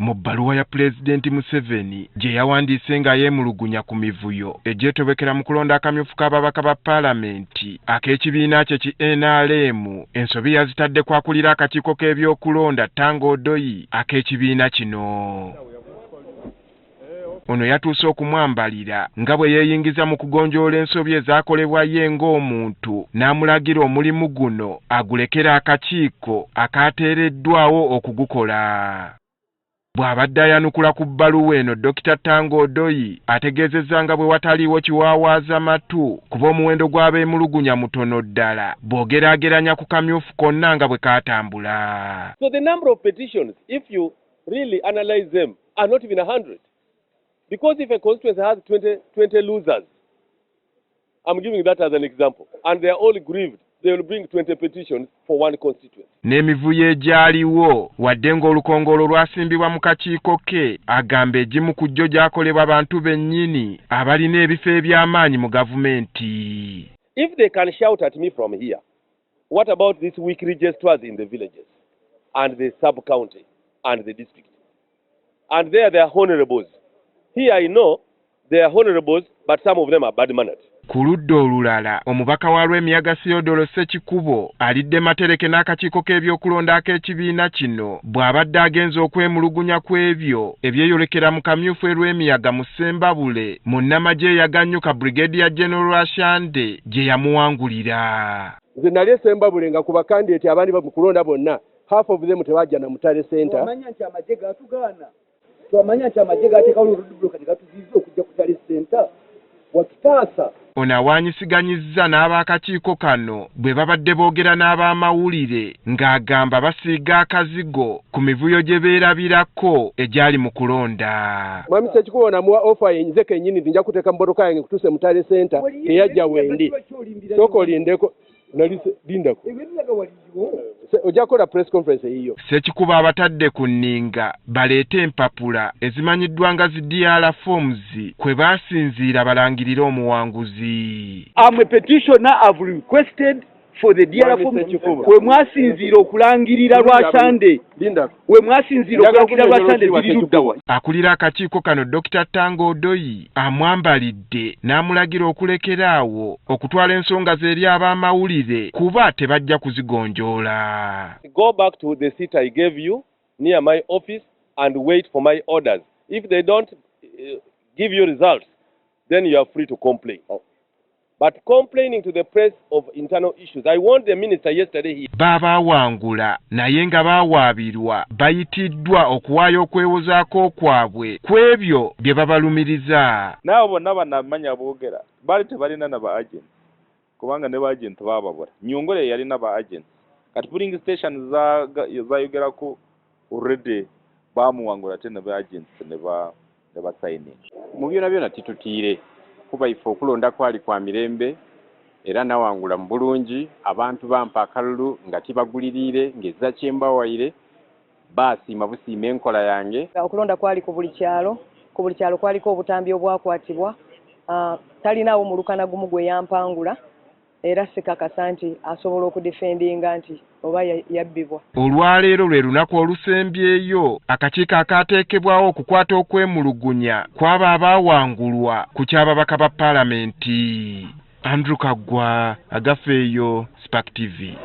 Mu bbaluwa ya Pulezidenti Museveni gye yawandiise nga yeemulugunya ku mivuyo egyetobekera mu kulonda akamyufu k'ababaka ba Paalamenti ak'ekibiina kye ki NRM, ensobi yazitadde ku akulira akakiiko k'ebyokulonda Tanga Odoi ak'ekibiina kino. Ono yatuuse okumwambalira nga bwe yeeyingiza mu kugonjoola ensobi ezaakolebwa ye ng'omuntu n'amulagira omulimu guno agulekere akakiiko akaateereddwawo okugukola. Bw'abadde ayanukula ku bbaluwa eno, Dokita Tanga Odoi ategeezezza nga bwe wataliiwo kiwaawaaza matu kuba omuwendo gw'abeemulugunya mutono ddala bw'ogeraageranya ku kamyufu konna nga bwe kaatambula. So the number of petitions, if you really analyze them, are not even 100. Because if a constituency has 20 losers, I'm giving that as an example, and they are all grieved, they will bring 20 petitions for one constituency. N'emivuyo egyaliwo, wadde ng'olukongolo lwasimbibwa mu kakiiko ke, agamba egimu ku jjo gyakolebwa bantu bennyini abalina ebifo eby'amaanyi mu gavumenti. If they can shout at me from here, what about these weak registrars in the villages and the sub-county and the district? And there they are honorables. Here I know they are honorables, but some of them are bad-mannered. Ku ludda olulala, omubaka wa Lwemiyaga Theodore Ssekikubo alidde matereke n'akakiiko k'ebyokulonda ak'ekibiina kino bw'abadde agenze okwemulugunya ku ebyo ebyeyolekera mu kamyufu e Lwemiyaga mu Ssembabule, munnamagye eyaganyuka Brigadier General Rwashande gye yamuwangulira. Nze nali e Ssembabule nga ku bakandidate abandi mu kulonda bonna, half of them tebajja na mu tally center. Twamanya nti amagye gatugaana, twamanya nti amagye gateekawo roadblock ne gatuziyiza okujja ku tally center, watutaasa. Ono awaanyisiganyizza n'ab'akakiiko kano bwe babadde boogera n'ab'amawulire ng'agamba basiiga akazigo ku mivuyo gye beerabirako egyali mu kulonda. Mwami Ssekikubo namuwa offer ye nze kennyini nti nja kuteeka mu mmotoka yange nkutuuse mu tally center, teyajja wendi. Sooka olindeko, nali lindako. Ojja kukola press conference eyiyo. Ssekikubo abatadde ku nninga baleete empapula ezimanyiddwa nga zi DR forms kwe baasinziira balangirire omuwanguzi. I'm a petitioner, I've requested for the DR Mwami forms Ssekikubo. we mwasinziira okulangirira Rwashande, Lindako. we mwasinziira Njagala okulangirira kunnyonnyola Rwashande okiwa ziri ludda wa? Akulira akakiiko kano Dr. Tanga Odoi amwambalidde n'amulagira okulekera awo okutwala ensonga ze eri ab'amawulire kuba tebajja kuzigonjoola. Go back to the seat I gave you near my office and wait for my orders. If they don't give you results, then you are free to complain. But complaining to the press of internal issues, I warned the minister yesterday here. Baabaawangula naye nga baawaabirwa bayitiddwa okuwaayo okwewozaako kwabwe ku ebyo bye babalumiriza. Naabo bonna bannamanya boogera baali tebalina na ba agents, kubanga ne ba agent baababula. Nyongole yalina ba agents, kati polling station zayogerako already bamuwangula, ate ne ba agents ne ba signing. Mu byona byona titutiire kuba ife okulonda kwali kwa mirembe era nawangula mu bulungi. Abantu bampa akalulu nga tibaguliriire ng'ezza kyembawaire, baasiima busiima enkola yange. Okulonda kwali ku buli kyalo, ku buli kyalo kwaliko obutambi obwakwatibwa. Talinaawo mulukana gumu gwe yampangula, era sikakasa nti asobola okudefendinga nti oba yabbibwa. Olwaleero lwe lunaku olusembyeyo akakiiko akaateekebwawo okukwata okwemulugunya kw'abo abaawangulwa ku ky'ababaka ba Paalamenti. Andrew Kaggwa, Agafeeyo, Spark TV.